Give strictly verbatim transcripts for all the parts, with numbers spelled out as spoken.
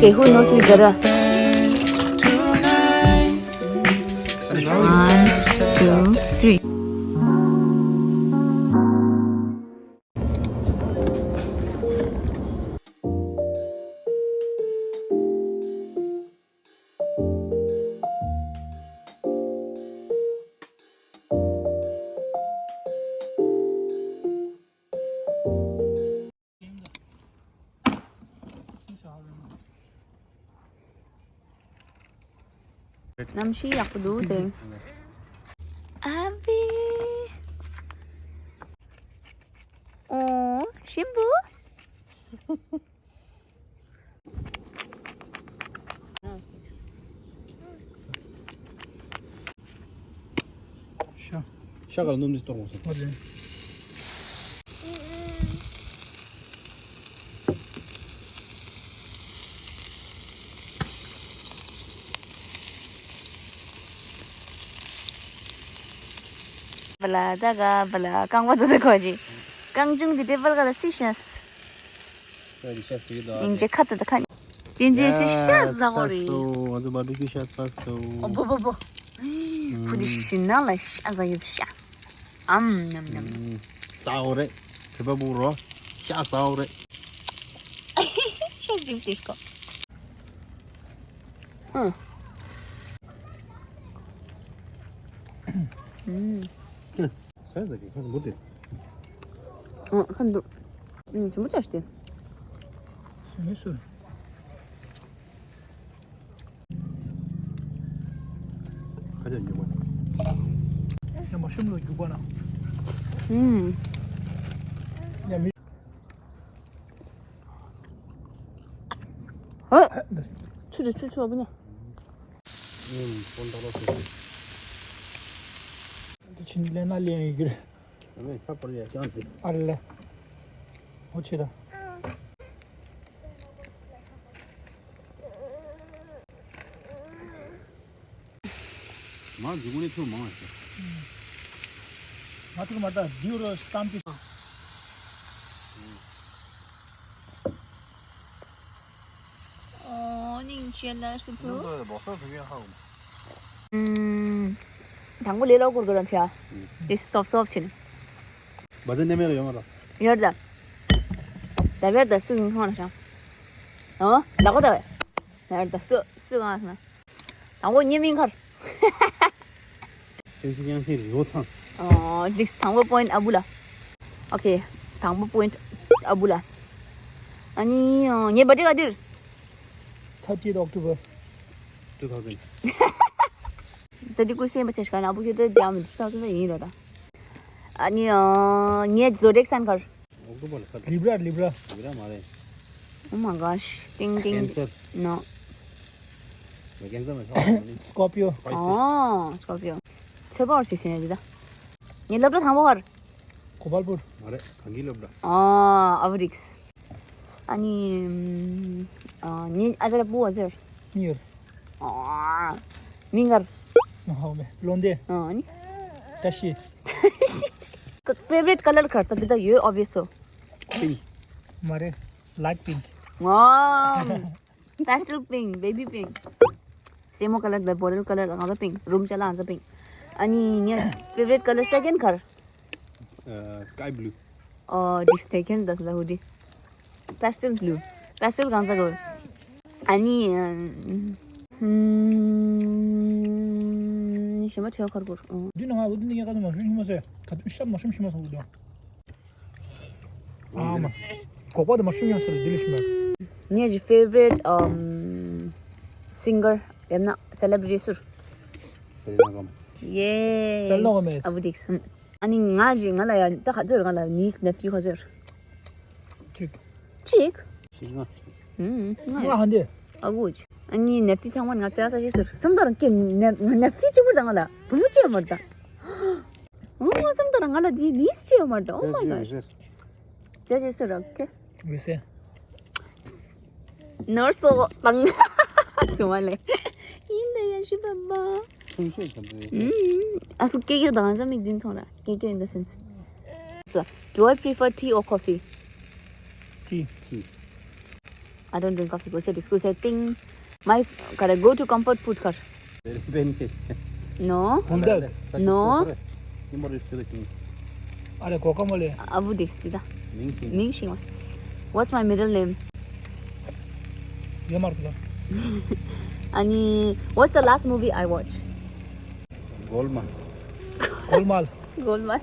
Okay, who knows me better? One, two, three. གནམ་གཤིས་ཡག་པོ་འདུག་དེ། ཨ་བི། ཨོ། ཞིམ་པོ། ཤ། ཤ་ག་ལ་སྣུམ་འདི་གཏོང་དགོས་སོ། ཨོ་རེད། བ་ལ་ད་ག་བ་ལ་རྐང་པ་ད་ད་གོ་ཅི། རྐང་ཆུང་འདི་ཏེ་བལ་ག་ལ་སི་ཤེས། ཨིན་ཇི་ཁ་ད་ད་ཁ། དེ་འདྲའི་ཤ་ཟ་གོ་རེད། ང་ཚོ་བ་རི་ཁྱུ་ཤ་ཟ་སོ། ཨོ་བོ་བོ་བོ། ཕུ་དེ་ཤི་ན་ལ་ཤ་ཟ་ཡོད་ཤ། ཨམ་ཉམ་ཉམ། ཟ་འོ་རེད། བོད་པ་བུ་རོ། ཤ་ཟ་འོ་རེད། ཤ་ཅིག་ཅིག་གོ། ཧུམ། ཧུམ། ཟས་ཟ་གི་ཁ་འབུ་དེ། ཨ་ཁ་འདུག་ཨུམ་ཆེན་པོ་ཅག་སྟེ། སུ་མི་སུ། ཁ་ཆ་འཇུག་པ་ན། ཡ་མ་ཤུམ་ལོ་འཇུག་པ་ན། ཨུམ། ཡ་མི། ཧོ། ཆུ་རེ་ཆུ་ཆུ་བ་ཉ། ཨུམ་ཧོན་ད་ལོ་སུ། འདི་ཕྱིན་ལས་ན་ལས་ཡོད་གི་རེད། ཨ་ནི་ཁ་པར་ཡ་ཅང་དེ། ཨ་ལེ། ཧོ་ཆེ་ད། མ་འཇུག་ནས་ཆུ་མང་བ་ཞིག་ང་ཚོ་མ་ད་རྡེའུ་རུ་སྟམ་གྱི། ཨོ་སྙིང་རྗེ་ལ་སི་ཕུ། ཨུམ། དང་པོ་ལས་ལོག་གུར་གུར་རང་ཆེ་ཨ། དེ་སོབ་སོབ་ཆེ་ནི། བ་ཛ་ནེ་མེ་ལ་ཡོང་མ་ར། ཡོར་ད། ད་བེར་ད་སུ་ཡིན་ཁང་ལ་ཤང་། ཨོ་ད་གོ་ད་བེ། ཡོར་ད་སུ་སུ་གང་ལ་ཤང་། དང་པོ་ཉེ་མིང་ཁར། སེམས་ཤིང་ཡང་ཤིང་རི་བོ་ཚང་། ཨོ་འགྲིགས། དང་པོ་པོ་ཡིན་ཊི་ཨ་བུ་ལ། ཨོ་ཁེ། དང་པོ་པོ་ཡིན་ཊི་ཨ་བུ་ལ། ཨ་ནི་ཨོ་ངའི་བར་ཌེ་ག་དུས། Thirtieth October two thousand. ད་འདི་ཀུ་སེམས་པ་ཆེ་ཤ་ན་ཨ་བུ་ཁྱོད་ད་རྒྱ་མི་འདུག་ཐག་ཆོད་ཡིན་ར་ད། ཨ་ནི་ཨོ་ངའི་ཛོ་ཌི་ཨེག་སན་ཁར། ཨོག་ཊོ་བར་ལ་ཁ། Libra, Libra. Libra མ་རེད། Oh my gosh. ཏིང་ཏིང་། Cancer. No. ཀེན་སར་མ་ཆགས་པ་ནི། Scorpio. Spicy. Oh, Scorpio. ཚོད་པ་བར་ཞིག་ཟིན་ཡ་ཇི་ད། ངའི་སློབ་གྲྭ་དང་པོ་བར། གོ་པལ་པུར། མ་རེད། གང་གི་སློབ་གྲྭ། Oh, ཨ་བུ་རིགས། ཨ་ནི། ཨ་ངའི་ཨ་ཅག་ལ་བུ་བ་ཟེར། གཉིས་ཡོད། ཨ། མིང་གར། ཨ་ཧོ་མེ། བློ་འདས། ཨ་ནི། བཀྲ་ཤིས། Favorite color གར་ད་འདི་ད་ཡོད་obvious སོ། Pink. མ་རེད། Light pink. ཨ། Pastel pink, baby pink. སེན་མོ་color དང་boreal color དང་ང་ཚོ་pink. རུམ་ཅ་ལག་ང་ཚོ་pink. ཨ་ནི་ངའི་favorite color second གར། ཨ། Sky blue. ཨོ། འདི་second ད་ད་ཧུ་འདི། Pastel blue. Pastel གང་ཟག་གོ། ཨ་ནི། ཨམ། ཞི་མ་ཁྲེའོ་ཁར་གུར། འདི་ནང་ང་འུ་འདི་ངས་ཀ་ནི་མ་ཤུམ་ཤི་མ་ཟེར། ག་དུ་ཤ་མ་ཤུམ་ཤི་མ་ཟེར་འུ་འདི། ཨ་མ། གོག་པ་དུ་མ་ཤུམ་ཡང་ཟེར་འདི་ལ་ཤི་མ། ངའི་favorite ཨམ། singer ཡང་ན་celebrity སུར། Selena Gomez. Yay. Selena Gomez. ཨ་བུ་ཏིགས། ཨ་ནི་ང་ཞིག་ང་ལ་ཡ་ད་ག་ཚོད་རེད། ང་ལ་niece nephew ག་ཚོད་རེད། གཅིག་གཅིག་ང་ཧ་འདི། ཨ་ཁུ། ཨ་ནི་nephew ཚང་མ་ང་བཙལ་ས་ཞིག་ཟེར་བསམ་ཚར་ཀྱི་nephew གཅིག་པུ་དང་ང་ལ་བུ་མོ་གཅིག་ཡོད་མ་རེད་ད། ཨོ་བསམ་ཚར་ང་ལ་འདི་niece གཅིག་ཡོད་མ་རེད་ད། Oh my gosh. བཙལ་ཞིག་ཟེར་རོགས་ཀྱི། ནོར་སོ་བང་། ཚུ་མ་ལེ། ཡིན་ད་ཡ་ཤི་པ་པ། ཆུང་ཤོས་ཙམ་རེད། ཨ་སུ་ཀེ་ཀེ་དང་ཙམ་མིག་འདིན་ཐོང་ར། ཀེ་ཀེ in the sense. So, do I prefer tea or coffee? Tea. Tea. I don't drink coffee. Go sit, go sit. Ting. My, gotta go to comfort food car. No. Bundal. No. Are guacamole. Abu desti da. Ming Shing was. What's my middle name? Yomar. Ani, what's the last movie I watched? Golmaal. Golmaal. Golmaal.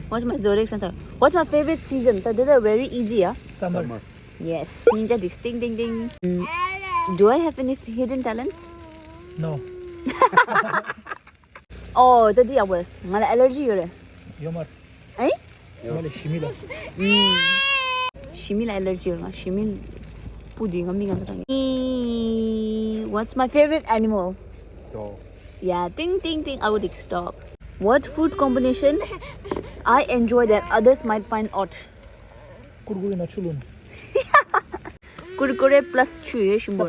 What's my zodiac sign? What's my favorite season? That is a very easy, yeah? Summer. Summer. Yes. Ninja dicks. Ding, ding, ding. Mm. Do I have any hidden talents? No. Oh, the other was. Ngala allergy yore. Yomar. Eh? Male shimila. Shimila allergy yor ma. Shimil pudi ngam mi ngam. What's my favorite animal? Dog. Yeah, ting ting ting. I would stop. What food combination I enjoy that others might find odd? Kurkure na chulun. Kurkure plus chu ye shimbo.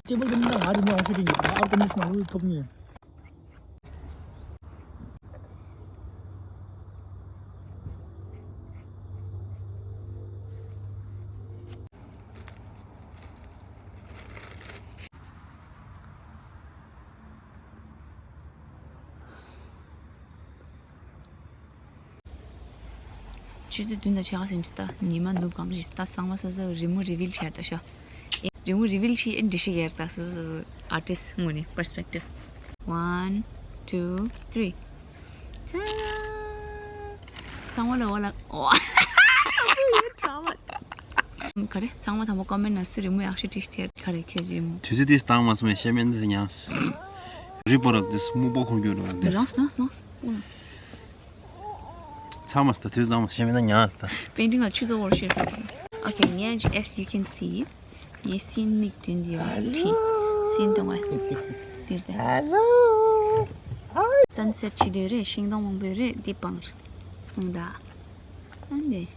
Table དེ་མིན་ན་ང་རི་མོ་ཨང་ཤོད་ཡིན། ང་ཨར་ཀོ་མིས་ནང་ལུས་ཐོབ་ཉེ། ཆུ་ཚོད་བདུན་དང་ཕྱེད་ཀ་ཟིན་ཅི་ད་ཉི་མ་ནུབ་གང་གི་ད་ཚང་མ་སོ་སོ་རི་མོ་རི་བིལ་བྱས་ད་ཤོ། ཨེ་རི་མོ་རི་བིལ་བྱས་ཨེ་འདྲི་ཤི་ཡར་ད་སོ་སོ་ཨར་ཊིསི་ངོ་ནས་པར་སི་པེག་ཊིབ། One, two, three. ཚང་མ་ལ་འོ་ལ་འོ། ག་རེ་ཚང་མ་དང་པོ་ཀོ་མེན་ན་སུ་རི་མོ་ཡག་ཤོས་བྲིས་ཤི་ཐེར་ག་རེ་ཁྱོད་རི་མོ། དུས་ཚོད་དེ་བཏང་མ་སོང་བའི་ཤེས་མེད་འདི་ཉང་། རི་པོ་རབ་དེ་སྨུག་པོ་ཁོང་རྒྱུ་རོ་དེ། ལངས་ལངས་ལངས། ཚང་མ་ད་དུས་ཚང་མ་ཤེས་མེད་ན་ཉང་ད། པེན་ཊིང་ལ་ཆུ་ཚོད་འོར་ཤེས་སོང་། Okay, ངས་as you can see, ངས་སིན་མིག་མདུན་དེ་ཡོད་ཁྲིད། སིན་གཏོང་བ། དེར་ད། Hello. Sunset བྱེད་དུས་རེད། ཤིང་སྡོང་མང་པོ་རེད། འདི་སྤང་རེད། ཨང་ད། And this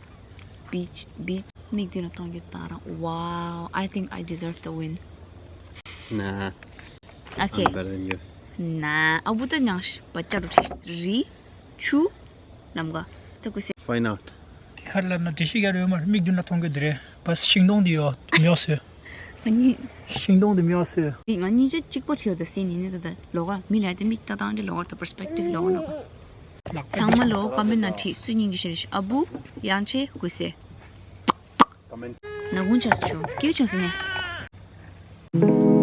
beach, beach. མིག་མདུན་ལ་གཏོང་རྒྱུ་ད་རང་། Wow, I think I deserve the win. Nah. Okay. I'm better than you. Nah. ཨ་བུ་ད་ཉང་ཤི་པ་ཅ་རུ་ཁྲིད་རི། ཆུ། ནམ་ག་ད་ཀུ་སེ། Why not? དེ་ཁར་ལབ་ན་འགྲེལ་བཤད་རྒྱག་རེད་མ་རེད། མིག་མདུན་ལ་མཐོང་གི་འདི་རེད། བ་སི་ཤིང་སྡོང་འདི་ཡོད་མེད་ཟེར། ང་གཉིས། ཤིང་སྡོང་འདི་མེད་ཟེར། ང་གཉིས་ཆ་གཅིག་པ་བྲིས་པ་ད་སེ་ནི་ནི་ད་ད་ལོ་ག་མི་ལ་དེ་མིག་ལྟ་སྟངས་དེ་ལོ་ག་ད་པར་སི་པེག་ཊིབ་ལོ་ག་ལོ་ག་ཚང་མ་ལོ་ཀོ་མེན་ན་བྲིས་སུ་སྙིང་གི་ཤེས་རེད། ཨ་བུ། ཡང་ཆེ་ཀུ་སེ། ན་གུང་ཆགས་སུ་བྱུང་སྐྱིད་བྱུང་སེ་ནས།